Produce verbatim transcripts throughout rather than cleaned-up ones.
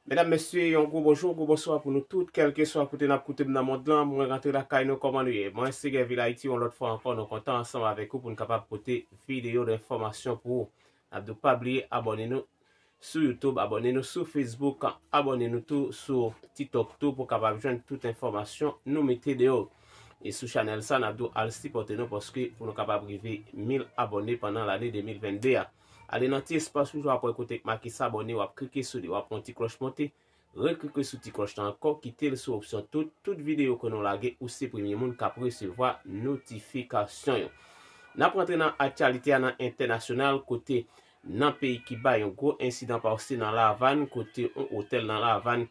Medam, mesye, yon gwo bonjou, gwo bonswa pou nou tout, kèlkeswa kote n ap koute m nan mond lan. Mwen rantre lakay nou, kòman nou ye? Mwen se Gèvil Ayiti, yon lòt fwa ankò, nou kontan ansanm avèk ou pou n kapab pote videyo de enfòmasyon pou ou. N ap di w pa bliye abòne nou sou YouTube, abòne nou sou Facebook, abòne nou tou sou TikTok tou pou kapab jwenn tout enfòmasyon nou mete deyò. E sou chanèl sa, n ap di w al sipòte nou paske pou nou kapab rive mil abòne pandan lane de mil vennde a. Ale nan ti espas wouj w ap wè kote k make s'abonner, w ap klike sou li, w ap wè yon ti klòch monte, reklike sou ti klòch lan ankò, kite l sou opsyon tout, tout videyo ke nou lage, ou se premye moun k ap resevwa notifikasyon yo. N ap rantre nan aktyalite a nan entènasyonal kote nan peyi Kiba, yon gwo ensidan pase nan Lavàn, kote yon otèl nan Lavàn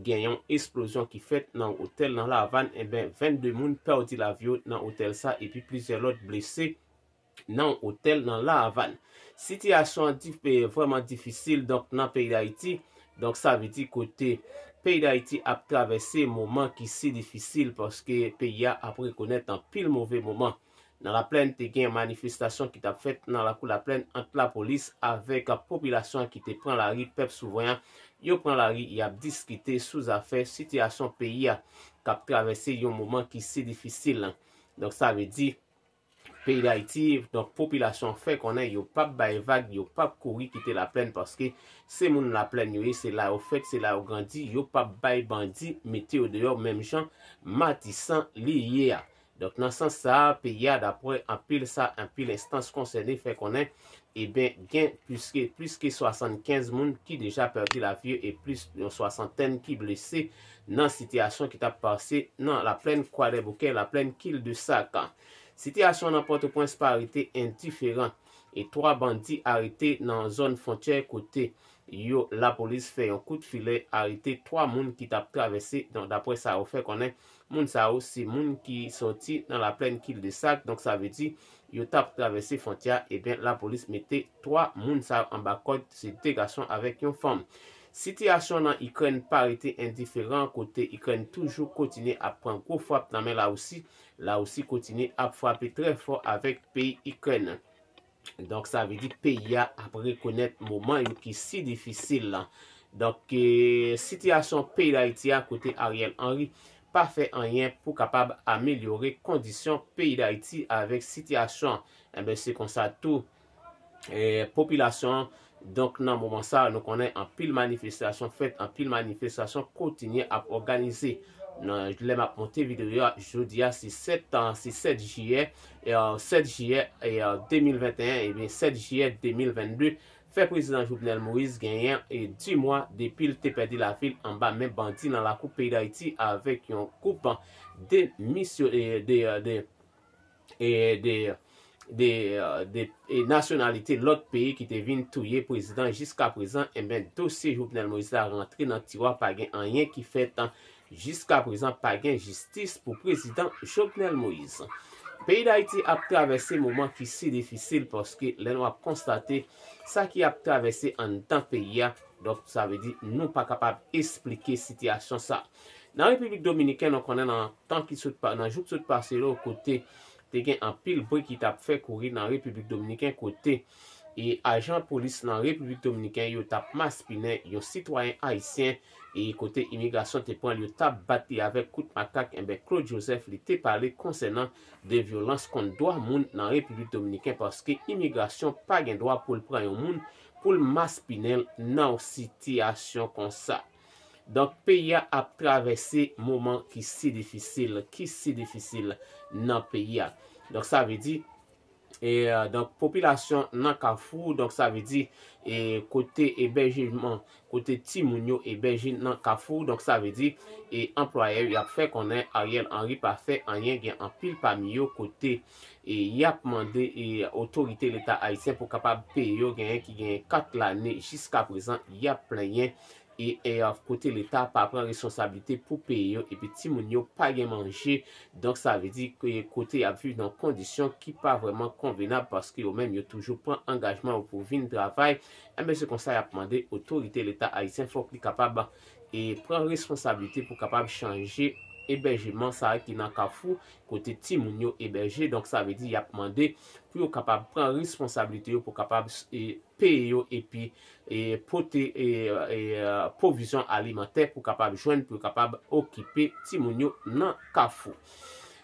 gen yon eksplozyon ki fèt nan otèl nan Lavàn, enben, vennde moun pèdi lavi yo nan otèl sa, epi plizyè lòt blese nan otèl nan Lavàn. Sitiyasyon an dif-, e, vrèman difisil, donk, nan peyi Dayiti. Donk, sa vle di kote peyi Dayiti ap travèse moman ki si difisil, paske peyi a ap rekonèt anpil move moman. Nan Laplèn, te gen manifestasyon ki t ap fèt nan lakou Laplèn ant lapolis avèk popilasyon an ki te pran lari, pèp souvren an. Yo pran lari, y ap diskite sou zafè sitiyasyon peyi a k ap travèse yon moman ki si difisil. Donk, sa vle di, peyi Dayiti, donk, popilasyon an fè konnen yo p ap bay vag, yo p ap kouri kite Laplèn, paske se moun Laplèn yo ye, se la yo fèt, se la yo grandi, yo p ap bay bandi mete yo deyò, menm jan Matisan li ye a. Donk, nan sans sa a, peyi a, daprè anpil sa, anpil enstans konsène fè konnen, eben, gen plis ke, plis ke swasannkenz moun ki deja pèdi lavi yo e plis yon swasantèn ki blese nan sitiyasyon ki t ap pase nan Laplèn Kwadèboukè, Laplèn Kildesak. Sitiyasyon nan Pòtoprens pa rete endiferan e twa bandi arete nan zòn fwontyè kote yo, lapolis fè yon kout filè, arete twa moun ki t ap travèse. Donk, daprè sa yo fè konnen, moun sa yo se moun ki sòti nan Laplèn Kildesak. Donk, sa vle di, yo t ap travèse fwontyè a, ebyen, lapolis mete twa moun sa yo anba kòd, se de gason avèk yon fanm. Sitiyasyon nan Ikrèn pa rete endiferan, kote Ikrèn toujou kontinye ap pran gwo frap nan men Larisi. Larisi kontinye ap frape trè fò avèk peyi Ikrèn. Donk, sa vle di peyi a ap rekonèt moman yo ki si difisil la. Donk, e, sitiyasyon peyi Dayiti a, kote Ariel Henry pa fè anyen pou kapab amelyore kondisyon peyi Dayiti avèk sitiyasyon. Enben, se konsa tou, e, popilasyon an. Donk, nan moman sa, nou konnen anpil manifestasyon fèt, anpil manifestasyon kontinye ap òganize. Nan, lè m ap monte videyo a, jodi a, se sèt, a, se sèt jiyè, e, a, sèt jiyè, e, a, de mil venteyen, ebyen, sèt jiyè de mil vennde, fè prezidan Jovenel Moïse genyen, e, dis mwa depi l te pèdi lavi l anba men bandi nan lakou peyi Dayiti avèk yon gwoup de misyon, e, de, e, de, e, de, de, e, de, e, nasyonalite lòt peyi ki te vin touye prezidan. Jiska prezan, enben, dosye Jovenel Moïse la rantre nan tiwa, pa gen anyen ki fèt. Jiska prezan, pa gen jistis pou prezidan Jovenel Moïse. Peyi Dayiti ap travèse moman ki si difisil, paske lè nou ap konstate sa ki ap travèse anndan peyi a, donk, sa vle di nou pa kapab esplike sitiyasyon sa. Nan Repiblik Dominikèn, nou konnen nan tan ki sot pa, nan jou ki sot pase yo, kote te gen anpil bri ki t ap fè kouri nan Repiblik Dominikèn, kote, e, ajan polis nan Repiblik Dominikèn yo t ap maspinen yon sitwayen ayisyen, e, kote imigrasyon te pran l, yo t ap bat li avèk kout makak, enben, Claude Joseph, li te pale konsènan de vyolans kont dwa moun nan Repiblik Dominikèn, paske imigrasyon pa gen dwa pou l pran yon moun pou l maspinen l nan yon sitiyasyon konsa. Donk, peyi a ap travèse moman ki si difisil, ki si difisil nan peyi a. Donk, sa vle di, e, donk, popilasyon nan Kafou, donk, sa vle di, e, kote ebèjeman, kote timoun yo ebèje nan Kafou, donk, sa vle di, e, anplwayè yo ap fè konnen Ariel Henry pa fè anyen, gen anpil pami yo kote, e, y ap mande, e, otorite Leta ayisyen pou kapab peye yo, genyen ki genyen kat lane jiska prezan, y ap plenyen, e, e, kote Leta pa pran responsablite pou peye yo, epi timoun yo pa gen manje. Donk, sa vle di ke kote y ap viv nan kondisyon ki pa vrèman konvenab, paske yo menm yo toujou pran angajman yo pou vin travay. Enben, se konsa y ap mande otorite Leta ayisyen fòk li kapab, e, pran responsablite pou kapab chanje, ebèjeman sa ki nan Kafou, kote timoun yo ebèje. Donk, sa vle di y ap mande pou yo kapab pran responsablite yo, pou kapab e, peye yo, epi e, pote e, e, pwovizyon alimantè pou kapab jwenn, pou yo kapab okipe timoun yo nan Kafou.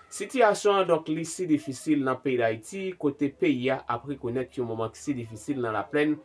Sitiyasyon an, donk, li si difisil nan peyi Dayiti, kote peyi a ap rekonèt yon moman ki si difisil nan laplèn.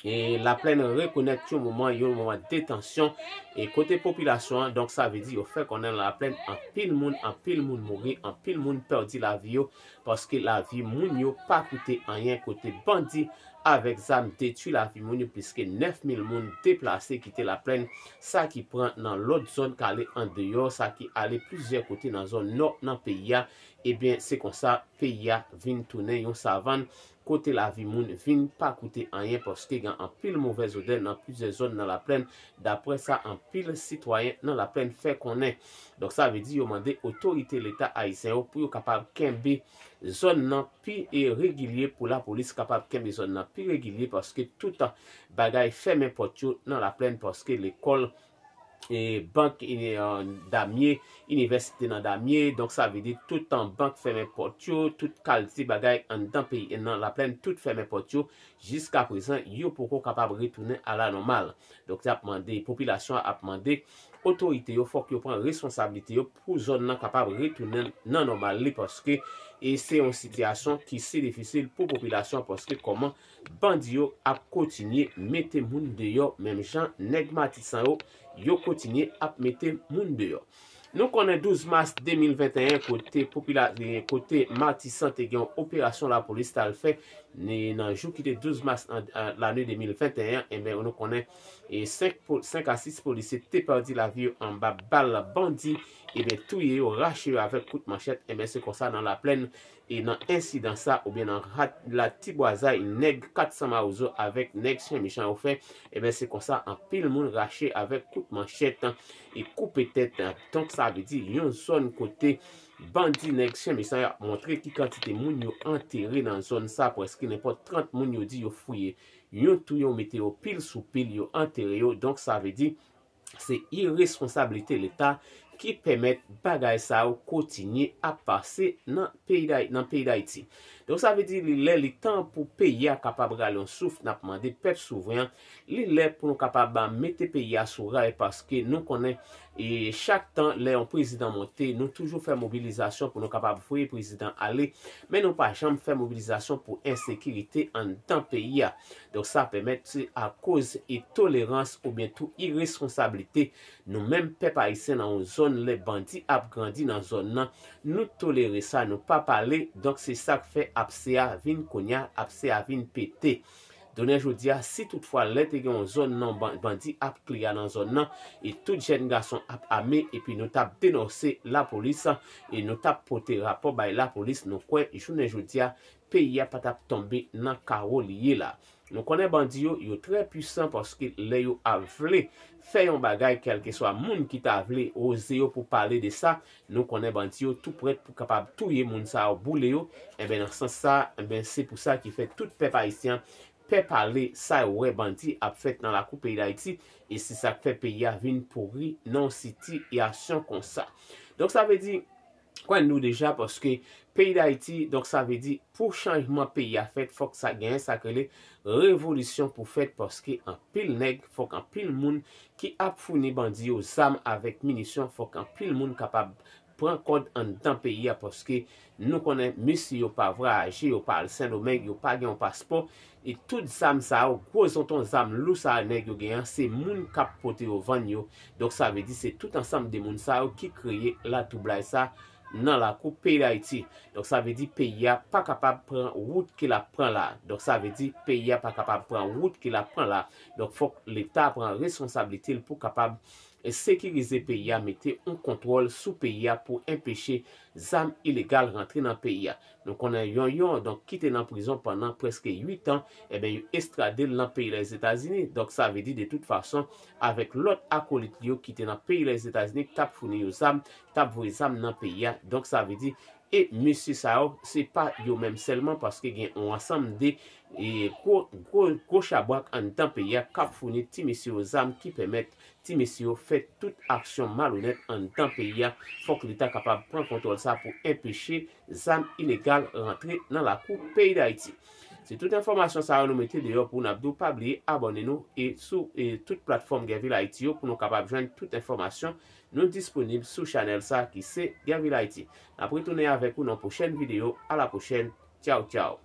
E laplèn rekonèt yon moman, yon moman de tansyon. E kote popilasyon an, donk, sa vle di yo fè konnen nan laplèn, anpil moun, anpil moun mouri, anpil moun pèdi lavi yo, paske lavi moun yo pa koute anyen, kote bandi avèk zam detwi lavi moun yo, pliske nèf mil moun deplase kite laplèn, sa ki pran nan lòt zòn k ale andeyò, sa ki ale plizyè kote nan zòn nò nan peyi a. Ebyen, se konsa peyi a vin tounen yon savann, kote lavi moun vin pa koute anyen, paske gen anpil movèz odè nan plizyè zòn nan laplèn, daprè sa anpil sitwayen nan laplèn fè konnen. Donk, sa vle di yo mande otorite Leta ayisyen yo pou yo kapab kenbe zòn nan pi e regilye, pou lapolis kapab kenbe zòn nan pi regilye, paske tout bagay fèmen pòt yo nan laplèn, paske lekòl, e bank, e, an Damye, inivèsite nan Damye. Donk, sa vle di tout tan bank fèmen pòt yo, tout kalite bagay anndan peyi, nan laplèn, tout fèmen pòt yo. Jiska prezan, yo poko kapab retounen alanòmal. Donk, y ap mande, popilasyon an ap mande otorite yo, fòk yo pran responsablite yo pou zòn nan kapab retounen nan nòmal li, paske e se yon sitiyasyon ki si difisil pou popilasyon, paske kòman bandi yo ap kontinye mete moun deyò, menm jan nèg Matisan yo, yo kontinye ap mete moun deyò. Nou konnen douz mas de mil venteyen, kote popila-, kote Matisan te gen yon operasyon lapolis t al fè, ne-, nan jou ki te douz mas an, an lane de mil venteyen, enben, nou konnen e senk po-, senk a sis polisye te pèdi lavi yo anba bal bandi, enben, touye yo, rache yo avèk kout manchèt, enben, se konsa nan laplèn, e nan ensidan sa, oubyen nan rat-, latibwazay nèg kat san Mawozo avèk nèg Chen Mechan yo fè, enben, se konsa anpil moun rache avèk kout manchèt e koupe tèt. Donk, sa vle di yon zòn kote bandi nèg Chen Mechan yo ap montre ki kantite moun yo antere nan zòn sa, prèske nenpòt trant moun yo di yo fouye. Yon tou yo mete yo pil sou pil, yo antere yo. Donk, sa vle di se iresponsablite Leta ki pèmèt bagay sa yo kontinye ap pase nan peyi Day-, nan peyi Dayiti. Donk, sa vle di li lè, li tan pou peyi a kapab rale yon souf. N ap mande pèp souvren an, li lè pou nou kapab mete peyi a sou ray, paske nou konnen, e chak tan lè yon prezidan monte, nou toujou fè mobilizasyon pou nou kapab voye prezidan ale, men nou pa janm fè mobilizasyon pou ensekirite anndan peyi a. Donk, sa pèmèt se akoz e tolerans oubyen tou iresponsablite nou menm pèp ayisyen nan yon zòn, lè bandi ap grandi nan zòn nan, nou tolere sa, nou pa pale. Donk, se sa k fè apse a vin kounye a, apse a vin pete. Jounen jodi a, si toutfwa lè te gen yon zòn nan ban-, bandi ap kliya nan zòn nan, e tout jèn gason ap ame, epi nou t ap denonse lapolis, e nou t ap pote rapò bay lapolis, nou kwè jounen jodi a, peyi a pa t ap tonbe nan kawo li ye la. Nou konnen bandi yo, yo trè pwisan, paske lè yo ap vle fè yon bagay, kèlkeswa moun ki ta vle oze yo pou pale de sa, nou konnen bandi yo tou prèt pou kapab touye moun sa yo, boule yo. Enben, nan sans sa, enben, se pou sa ki fè tout pèp ayisyen pè pale sa yo wè bandi ap fèt nan lakou peyi Dayiti, e se sa k fè peyi a vin pouri nan yon sitiyasyon konsa. Donk, sa vle di, kwè nou deja, paske peyi Dayiti, donk, sa vle di pou chanjman peyi a fèt, fòk sa genyen sa k rele revolisyon pou fèt, paske anpil nèg, fòk anpil moun ki ap founi bandi yo zam avèk minisyon, fòk anpil moun kapab pran kòd anndan peyi a, paske nou konnen mesye yo pa vwayaje, yo pa al Sendomeng, yo pa gen yon paspò, e tout zam sa yo, gwo zonton zam lou sa yo nèg yo genyen an, se moun k ap pote yo vann yo. Donk, sa vle di se tout ansanm de moun sa yo ki kreye latwoublay sa nan lakou peyi Dayiti. Donk, sa vle di peyi a pa kapab pran wout ke l ap pran la. Donk, sa vle di peyi a pa kapab pran wout ke l ap pran la. Donk, fòk Leta pran responsablite l pou kapab e sekirize peyi a, mete yon kontwòl sou peyi a pou enpeche zam ilegal rantre nan peyi a. Nou konnen Yonyon, donk, ki te nan prizon pandan prèske uit an, enben, yo estrade l nan peyi Lèzetazini. Donk, sa vle di, de tout fason, avèk lòt akolit li yo ki te nan peyi Lèzetazini, ki t ap founi yo zam, ki t ap voye zam nan peyi a. Donk, sa vle di, E mesye sa yo, se pa yo menm sèlman, paske gen yon ansanm de e gwo, gwo, gwo chabrak anndan peyi a k ap founi ti mesye yo zam ki pèmèt ti mesye yo fè tout aksyon malonèt anndan peyi a. Fòk Leta kapab pran kontwòl sa pou enpeche zam ilegal rantre nan lakou peyi Dayiti. Se tout enfòmasyon sa yo nou mete deyò pou n ap di w pa bliye abòne nou e sou e tout platfòm Guerville Haïti yo pou nou kapab jwenn tout enfòmasyon nou disponib sou chanèl sa ki se Guerville Haïti. N ap retounen avèk ou nan pwochèn videyo. A la pwochèn. Tchaw, tchaw.